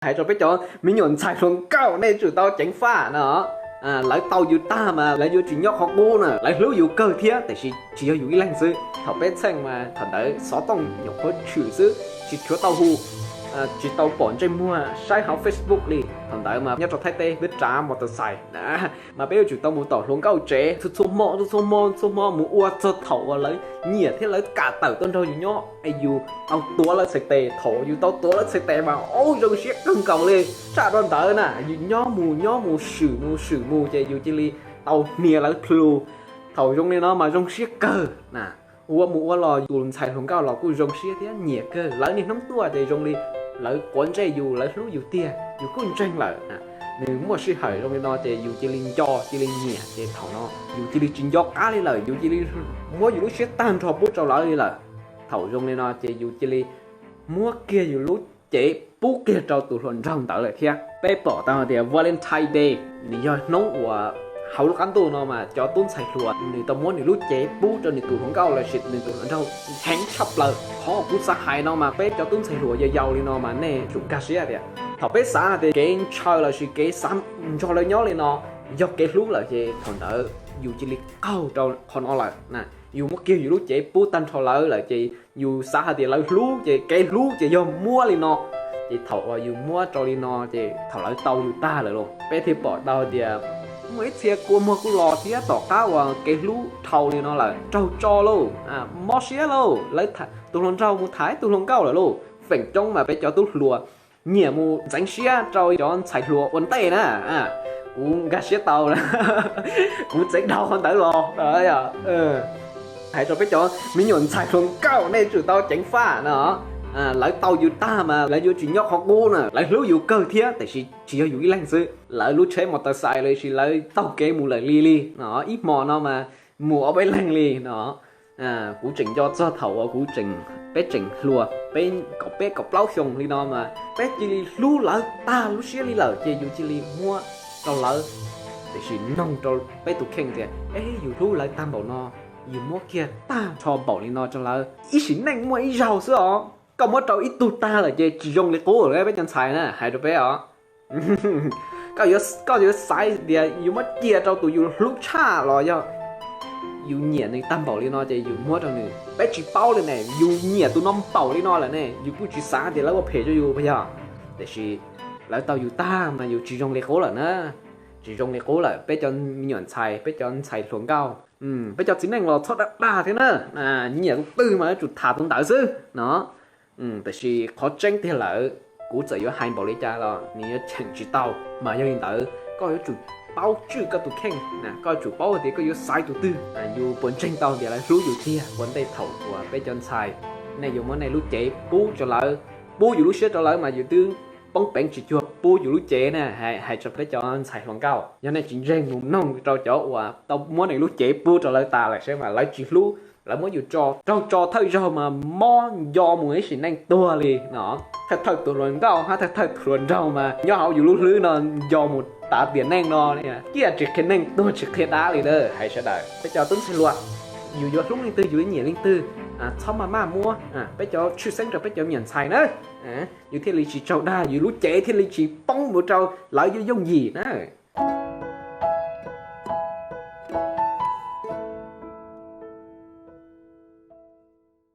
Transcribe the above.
Hais rau peb cov me nyuam ntxhais hluas nkauj nej tsum tau ceev faj no. Lawv tau yus tag mas lawv yuav tsis nyob qhov qub na, lawv hlub yus kawg thiab tiam sis tsis yog yus ib leeg xwb. Thaum peb txheej mas thaum ntawd xov tooj nyuam qhuav tshwm xwb, tsis tshuav tau hu, tsis tau pom ntsej muag saib hauv Facebook li. Thaum ntawd mas nyob rau Thaib teb peb rav mos tos xais na, mas peb yuav tsum tau mus tom hluas nkauj tsev txhua txhua hmo, txhua txhua hmo, txhua hmo mus ua txog thaum uas lawv nyiam thiab lawv kam tawm tuaj nrog yus nyob es yus tau tuav lawv txhais tes. Thaum yus tau tuav lawv txhais tes mas ub zoo siab kawg nkaus li. Tshaj rau ntawd na yus nyob mus nyob mus swm mus swm mus ces yus cia li tau hnia lawv plhu. Thaum zoo li no mas zoo siab kawg na. Ua mus ua los tus ntxhais hluas nkauj los kuj zoo siab thiab nyiam kawg. Lawv niaj hnub tuaj ces zoo li lawv quav ntsej yus, lawv hlub yus tiag, yus kuj ntseeg lawm. Nws muaj sij hawm zoo li no ces yus cia li nco cia li nyiam ces thaum no yus cia li tsis nco qab li lawm, yus cia li muab yus lub siab tag nrho pub rau lawv li lawm. Thaum zoo li no ces yus cia li muab kiag yus lub cev pub kiag rau tus hluas nraug ntawd lawm thiab. Peb pom tau hais tias Valentine Day nws yog hnub uas hauv lub qab ntuj no mas cov tub ntxhais hluas nws tau muab nws lub cev pub rau nws tus hluas nkauj lossis nws tus hluas nraug heev tshaj plaws. Qhov kuv xav hais no mas peb cov tub ntxhais hluas yau yau li no mas nej tsum nkag siab tias thaum peb xav hais tias kev ntshaw lossis kev xav nrog lawv nyob li no yog kev hlub lawm ces thaum ntawd yus cia li qaug rau qhov no lawm na. Yus muab kiag yus lub cev pub tag nrho lawv lawm ces yus xav hais tias lawv hlub ces kev hlub ces yog muab li no. Ces thaum uas yus muab rau li no ces thaum lawv tau yus tag lawm lauj, peb thiaj pom tau tias muaj ib txhia kua muag kuj los thiab tom qab uas kev hlub dhau li no lawm. Raug tso lauj, mob siab lauj, lawv tus hluas nraug mus tham ib tug hluas nkauj lawm lauj. Feem coob mas peb cov tub hluas nyiam mus ntxeev siab rau cov ntxhais hluas ua ntej na. Kuv nkag siab tau, kuv txeev dhau qhov ntawd los. Hais rau peb cov me nyuam ntxhais hluas nkauj nej tsum tau ceev faj no. Lawv tau yus tag mas lawv yuav tsis nyob qhov qub na, lawv hlub yus kawg thiab tiam sis tsis yog yus ib leeg xwb. Lawv lub tsheb mos tos xais lossis lawv taug kev mus lawm li li no, ib hmo no mas mus ob peb leeg li no. Kuv tseem nco txog thaum uas kuv tseem, peb tseem hluas, peb kaum peb kaum plaub xyoo li no mas peb cia li hlub lawv tag lub siab li lawm ces yus cia li muab rau lawv. Tiam sis mloog rau peb tus kheej tias, eb, yus hlub lawv tag npaum no, yus muab kiag tag nrho npaum li no rau lawv, ib sim neej muaj ib zaug xwb os. Koj muab rau ib tug tag lawm ces tsis zoo li qub lawm peb cov ntxhais na, hais rau peb os. Koj yuav xaiv tias yus muab cia rau tus yus hlub tshaj los yog yus nyiam nws tag npaum li no ces yus muab rau nws. Peb tsis paub li ne, yus nyiam tus no npaum li no lawm ne, yus kuj tsis xav tias lawv ua phem rau yus puas yog? Tiam sis lawv tau yus tag mas yus tsis zoo li qub lawm na. Tsis zoo li qub lawm, peb cov me nyuam ntxhais, peb cov ntxhais hluas nkauj, peb cov txiv neej los txhob dag dag thiab na. Nyiam tus twg mas yuav tsum tham tus ntawd xwb no. Tiam sis qhov tseeb tiag lawm, kuv txawm yuav hais npaum li cas los nws yuav cheem tsis tau. Mas yog li ntawd koj yuav tsum paub tswj koj tus kheej, koj yuav tsum paub tias koj yuav xaiv tus twg. Yus puas ntseeg tau tias lawv hlub yus tiag ua ntej thaum uas peb cov ntxhais, nej yuav muab nej lub cev pub rau lawv, pub yus lub siab rau lawv mas yus twb poob peev tsis cuag pub yus lub cev na. Hais rau peb cov ntxhais hluas nkauj, yog nej tsis ntseeg mus mloog rau cov uas tau muab nws lub cev pub rau lawv tas lawm seb mas lawv tsis hlub, lawv muab yus tso, raug tso thawj zaug mas mob nco mus ib sim neej tuag li no. Thawj thawj tus hluas nkauj hab thawj thawj tus hluas nraug mas nyob hauv yus lub hlwb no nco mus tas tiam neej no, ciaj tsis qhia neej tuag tsis qhia dab li na. Hais sawv daws peb cov tub ntxhais hluas, yus yuav hlub leej twg yus yuav nyiam leej twg, txhob maj maj muab. Peb cov tshwj xeeb rau peb cov me nyuam ntxhais na, yus thiaj li tsis raug dag, yus lub cev thiaj li tsis poob mus rau lawv yooj yooj yim na.